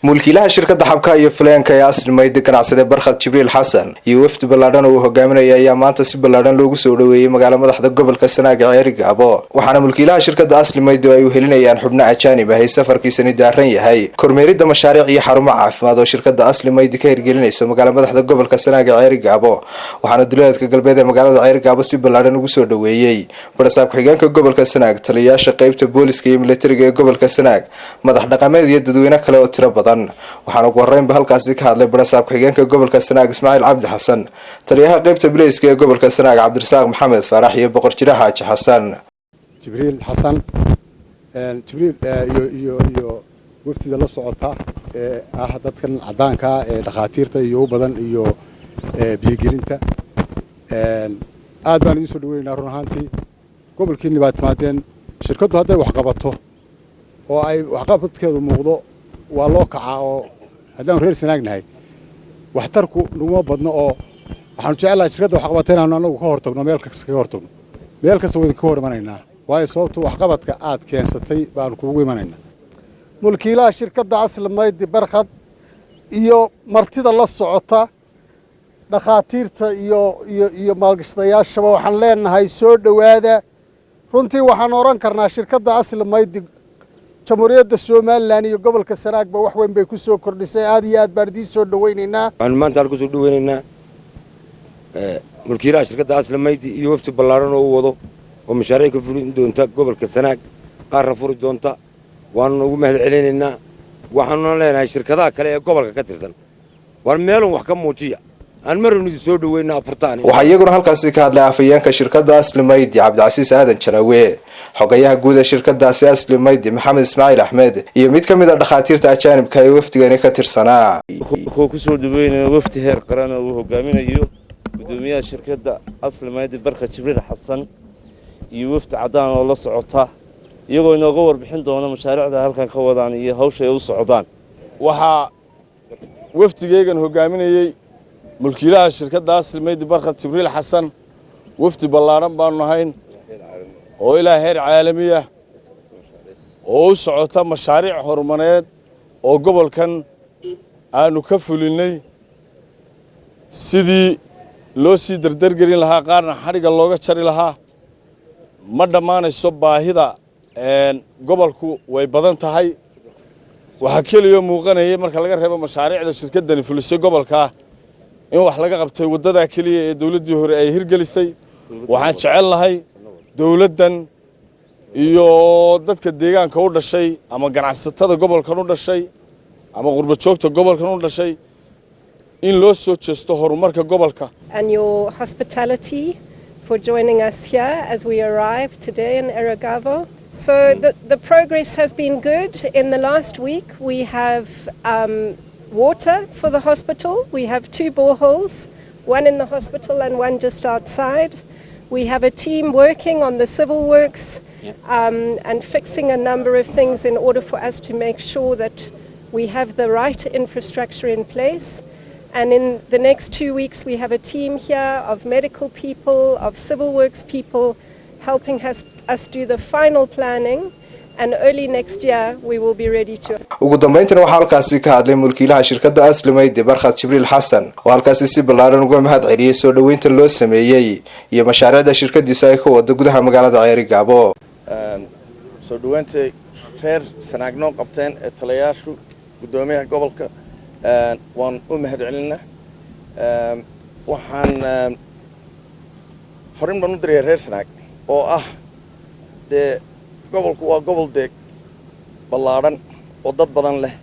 Mulkiilaha shirkadda xabka iyo faleenka ee Aslimayd, ganacsade Barkhad Jibriil Xasan, iyo wafdi ballaadhan oo uu hogaaminaya ayaa maanta si ballaadhan loogu soo dhoweeyey magaalo madaxda gobolka Sanaaga, Ceerigaabo. Waxaana mulkiilaha shirkadda Aslimayd oo ay uhelinayaan xubno ajaanib ah ay safarkiisani daaran yahay kormeeridda mashaariic iyo xarumo caafimaad oo shirkadda Aslimayd ka hirgelinaysa magaalo madaxda gobolka Sanaaga, Ceerigaabo. Waxaana duleedka galbeed ee magaalada Ceerigaabo si ballaadhan ugu soo dhoweeyey barasaab ku-xigeenka gobolka Sanaag, taliyayaasha qeybta booliska iyo militariga ee gobolka Sanaag, madax dhaqameed iyo dadweyne kale oo tiro badan. Waxaana ugu horeynba halkaasi ka hadlay barasaab ku-xigeenka gobolka Sanaag, Ismaaciil Cabdi Xasan, taliyaha qeybta bileyska ee gobolka Sanaag, Cabdirasaaq Maxamed Faarax, iyo Boqor Jire Xaaji Xasan. Jibriil Xasan Jibriil iyo wafdida la socota ee ah dadkan caddaankaa ee dhakhaatiirta iyo u badan iyo biyogelinta, aad baan idiin soo dhaweynaynaa. Run ahaantii, gobolkiinni baad timaadeen. Shirkaddu hadday wax qabato oo ay waxqabadkeedu muuqdo, waa loo kacaa. Oo haddaanu reer Sanaag nahay, waxtarku naguma badno, oo waxaanu jecelahay shirkadda wax qabata inaanu anagu ka hortagno, meel kasta kaga hortagno. Meel kasta waa idinka hor imanaynaa, waayo sababtu waxqabadka aad keensatay baanu kuugu imanaynaa. Mulkiilaha shirkadda Aslimaydi Barkhad iyo martida la socota, dhakhaatiirta iyo maalgashadayaashaba waxaan leenahay soo dhowaada. Runtii waxaan odhan karnaa shirkadda Aslimaydi Jamhuuriyadda Somaliland iyo gobolka Sanaagba wax weyn bay ku soo kordhisay. Aad iyo aad baan idiin soo dhowaynaynaa. Waxaanu maanta halku soo dhoweynaynaa mulkiilaha shirkadda Aslimaydi iyo wafdi ballaaran oo u wado oo mashaariic ka fulin doonta gobolka Sanaag, qaarna furi doonta. Waanuna ugu mahad celinaynaa. Waxaanuna leenahay shirkadaha kale ee gobolka ka tirsan, war meelun wax ka muujiya, aan maranu idin soo dhaweyna afurtaan. Waxaa iyaguna halkaasi ka hadlay afhayeenka shirkadda Aslimaydi, Cabdicasiis Aadan Jalawe, xogayaha guud ee shirkadaasi Aslimaydi, Maxamed Ismaaciil Axmed, iyo mid ka mid a dhakhaatiirta ajaanibka ee wafdigani ka tirsanaa. Wuxuu kusoo dhaweynaya wafdi heer qaran oo uu hogaaminayo gudoomiyaha shirkadda Aslimaydi, Barka Jibriil Xasan, iyo wafdi caddaan oo la socota, iyagoo inooga warbixin doona mashaariicda halkan ka wadaan iyo hawsha ay u socdaan. Waxaa wafdigeygan hogaaminayey mulkiilaha shirkadda Aslimaydi, Barkhad Jibriil Xasan. Wafdi ballaadhan baanu nahayn oo ilaa heer caalamiya oo u socota mashaariic horumareed oo gobolkan aanu ka fulinnay, sidii loo sii dardargelin lahaa, qaarna xadhigga looga jari lahaa. Ma dhammaanayso baahida gobolku, way badan tahay. Waxaa keliyoo muuqanayay, marka laga reebo mashaariicda shirkaddani fulisay gobolkaa, in wax laga qabtay waddadaa keliya ee dawladdii hore ay hirgelisay. Waxaan jecel lahay dawladdan iyo dadka deegaanka u dhashay ama ganacsatada gobolkan u dhashay ama qurbajoogta gobolkan u dhashay in loo soo jeesto horumarka gobolka. And your hospitality for joining us here as we arrive today in Erigavo. So the progress has been good. In the last week, we have water for the hospital. We have two boreholes, one in the hospital and one just outside. We have a team working on the civil works and fixing a number of things in order for us to make sure that we have the right infrastructure in place. And in the next 2 weeks, we have a team here of medical people, of civil works people, helping us do the final planning, and early next year we will be ready to. Ugu dambeyntiina waxaa halkaasi ka hadlay mulkiilaha shirkadda Aslimaydi, Barkhad Jibriil Xasan, oo halkaasi si ballaaran uga mahad celiyey soo dhoweynta loo sameeyey iyo mashaariicda shirkadiisa ay ka wado gudaha magaalada Ceerigaabo. Soo dhaweynta reer Sanaag noo qabteen ee talayaashu, guddoomiyaha gobolka, waan u mahad celinaa. Waxaan fariin baan u dirayaa reer Sanaag oo ah dee gobolku waa gobol dee ballaadhan oo dad badan leh.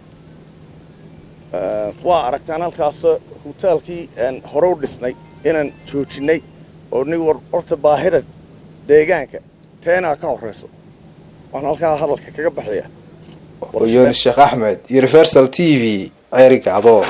Waa aragtaan halkaas hutaalkii hore u dhisnay inaan joojinnay oo nig war horta baahida deegaanka teenaa ka horrayso. Waan halkaa hadalka kaga baxaya. Yonis Sheekh Axmed, Universal TV, Ceerigaabo.